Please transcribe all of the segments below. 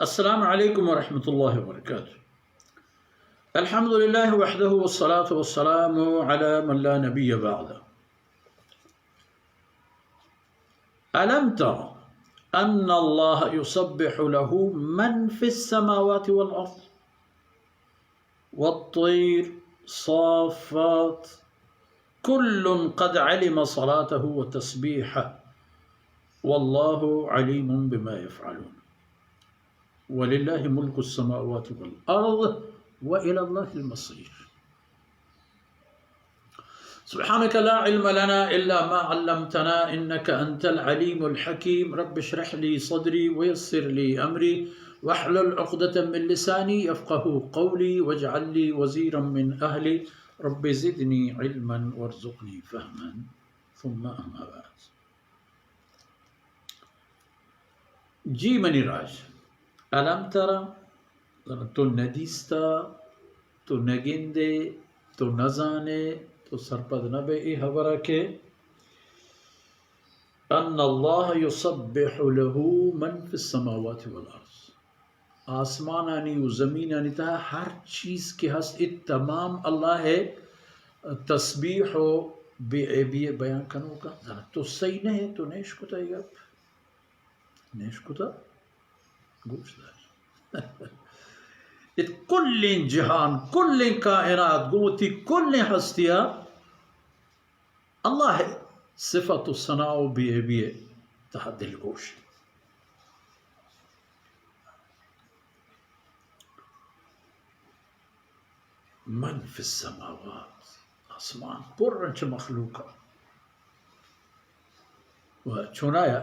السلام عليكم ورحمة الله وبركاته. الحمد لله وحده والصلاة والسلام على من لا نبي بعده. ألم تر أن الله يسبح له من في السماوات والأرض والطير صافات كل قد علم صلاته وتسبيحه والله عليم بما يفعلون. ولله ملك السماوات والأرض وإلى الله المصير. سبحانك لا علم لنا إلا ما علمتنا إنك أنت العليم الحكيم. رب اشرح لي صدري ويسر لي أمري واحلل عقدة من لساني يفقهوا قولي واجعل لي وزيرا من أهلي. رب زدني علما وارزقني فهما. ثم أما بعد. جی منی راج، الم ترا، تو ندیستا، تو نگندے، تو نزانے، تو سرپد نبے اے حبرا کہ ان اللہ یسبح لہ من فی السماوات والارض. آسمانانی و زمینانی تہا ہر چیز کہ ہست، اے تمام اللہ ءِ تسبیح و بے عیبی ءِ بیان کنوکاں. زاناں تو سہی نہ ئے، تو نیشکتہ اے گپ، نیشکتہ، گوش دار. اے کلیں جہان، کلیں کائنات، گوں وتی کلیں ہستیا اللہ ءِ صفت و ثنا و بے عیبی ءِ تہا دلگوش. من فی السماوات، آسمان پر انت چہ مخلوقا. و چونایا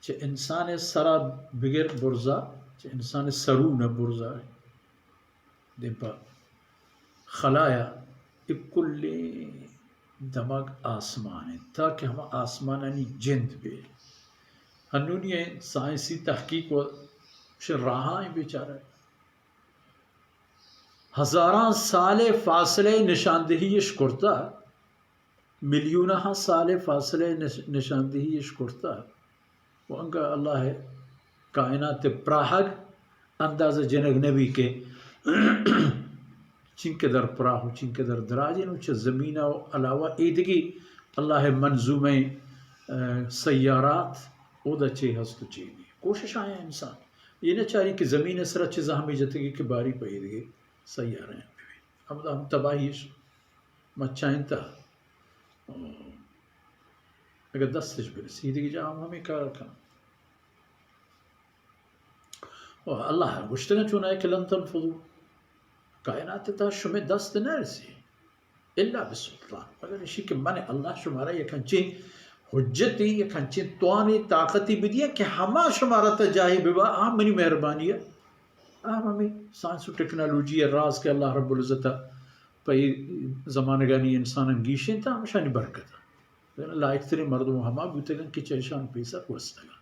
چہ انسان ءِ سرا بگر برزا، چہ انسان ءِ سرون ءَ برزا دیم پہ خلایا، اے کلیں دمگ آسمان انت، تاکہ ہما آسمانانی جند بے. ہنونی ءِ سائنسی تحقیق و چہ راہاں بیچارہ ہزاراں سال ءِ فاصلہ ءِ نشاندہی اش کرتہ، ملیونہاں سال ءِ فاصلہ ءِ نش-، نشاندہی اش کرتہ. و انگا اللہ ءِ کائنات ءِ پراہگ اندازہ جنگ نبی کہ چینکدر پراہ و چینکدر دراج انت و چہ زمین ءَ علاوہ ایدگی اللہ ءِ منظومہ، اہ، سیارات اودا چے ہست و چے نی. کوشش آیا انسان اے نہ چاری کہ زمین ءِ سرا چیزا ہمے جتگی کہ باری پہ ایدگی سیارہ ءَ بہ بیت. ہمدا ہم تباہی اش مچائینتہ. اگہ دستش برسی، دگہ جاہ ہم ہمے کار کناں. و اللہ گوشتگاں چونایا کہ لن تنفذوا، کائنات تہا شمے دست نہ رسی الا بسلطان. اگر اشی کہ من اللہ شمارا یک انچیں حجتی، یک انچیں توانی، طاقتی بدیاں کہ ہما شمارا تا جاہی ببا، آ منی مہربانی ءَ. آ ہمے سائنس و ٹیکنالوجی ءِ راز کہ اللہ رب العزت ءَ پہ اے زمانگانی انساناں گیشینتہ، ہمشانی برکت ءَ. لائق تریں مردم ہما بوتگاں کہ چہ اشان پیسر گوستگاں.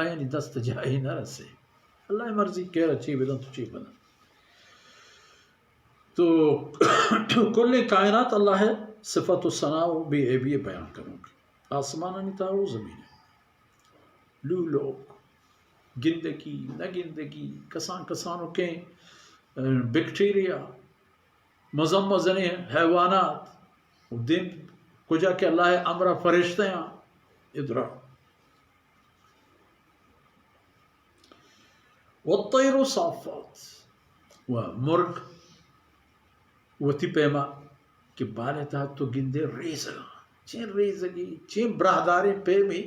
آیانی دست جاہے نہ رسے. اللہ ءِ مرضی کہ را چے بدنت و چے بدنت. تو کلیں کائنات اللہ ءِ صفت و ثنا و بے عیبی ءِ بیان کنوک. آسمانانی تہا و زمین ءَ. لولوک، گندگی، نہ گندگی، کسان کسانوکیں، اہ، بیکٹیریا، مزن مزنیں حیوانات، و دیم کجا کہ اللہ ءِ امرا فرشتیاں ادرا. والطیر صافات، و مرگ وتی پیما کہ بال ءِ تہا تو گندے ریزگاں، چین ریزگی، چین براہداریں پیمے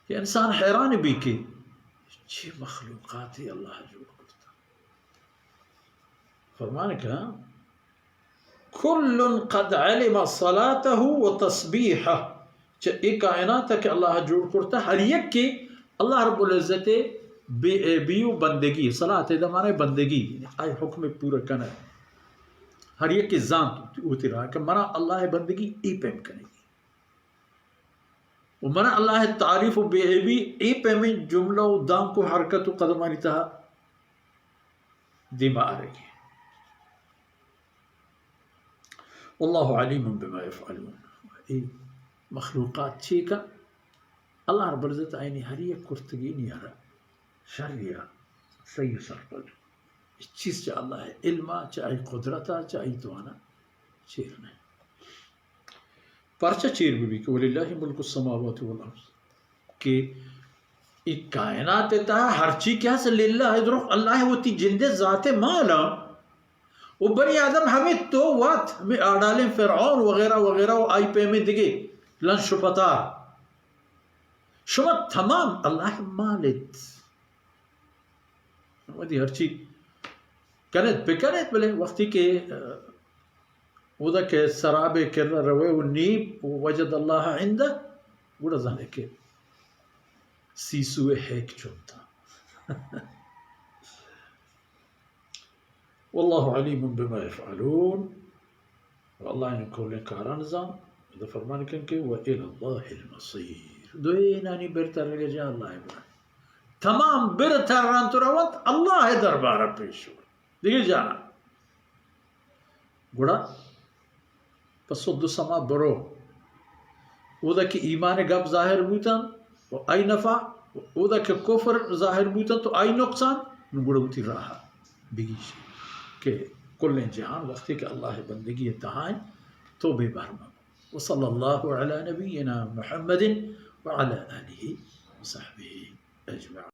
کہ انسان حیران بی کہ چے مخلوقاتے اللہ جوڑ کرتا. فرمان کہ کل قد علم صلاته وتسبيحه. چہ اے کائنات کہ اللہ جوڑ کرتا، ہر یکے اللہ رب العزت بے عیبی و بندگی، صلاة دا معنی بندگی، یعنی آئی حکم پورا کنگ. ہر یکے زانت وتی راہ کہ منا اللہ بندگی اے پیم کنگی. و منا اللہ تعریف و بے عیبی اے پیمیں جملہ و دانک و حرکت و قدمانی تہا دیما آرگی. واللہ علیم بما یفعلون. اے مخلوقات چے کن؟ اللہ رب العزت آیانی ہر یک کرتگی نیارا. شریا سہی و سرپد. ہچ چیز چہ اللہ ءِ علم ءَ، چہ آئی قدرت ءَ، چہ آئی توان ءَ چیر نہ. پرچہ چیر بہ بی کہ وللہ ملک السماوات والارض، کہ اے کائنات ءِ تہا ہرچی کہ ہست للہ ءِ، درو اللہ ءِ وتی جند ءِ ذات ءِ مال ءَ. و بنی آدم ہمے تو وت، ہمے آڈالیں فرعون وغیرہ وغیرہ و آئی پیمیں دگہ لنش و پتار، شما تمام اللہ ءِ مال ات. وتی ہرچی کنیت بکنیت، بلے وقتی کہ، اه، اودا کہ سراب ءِ کرا روئے و نیب و وجد اللہ عندہ، گڑا زانے کہ سیسو ءِ ہیک چنتا. واللہ علیم بما یفعلون. و اللہ ان کلیں کاران زان. ادا فرمان کن کہ و الی اللہ المصیر، دوئینانی بر ترگ ءِ جاہ اللہ ءِ بر. تمام بر ترنت و رونت اللہ ءِ دربار ءَ پیش و دگہ جاہ نہ. گڑا پس و دو سما برو. اودا کہ ایمان ءِ گپ ظاہر بوتن و آئی نفع، اودا کہ کفر ظاہر بوتن تو آئی نقصان، نو گڑا وتی راہ ءَ بگیش کہ کلیں جہان وقتی کہ اللہ ءِ بندگی ءِ تہا انت تو بے بہر مہ بو. وصلی اللہ علی نبینا محمد وعلی آلہ وصحبہ اجمعین.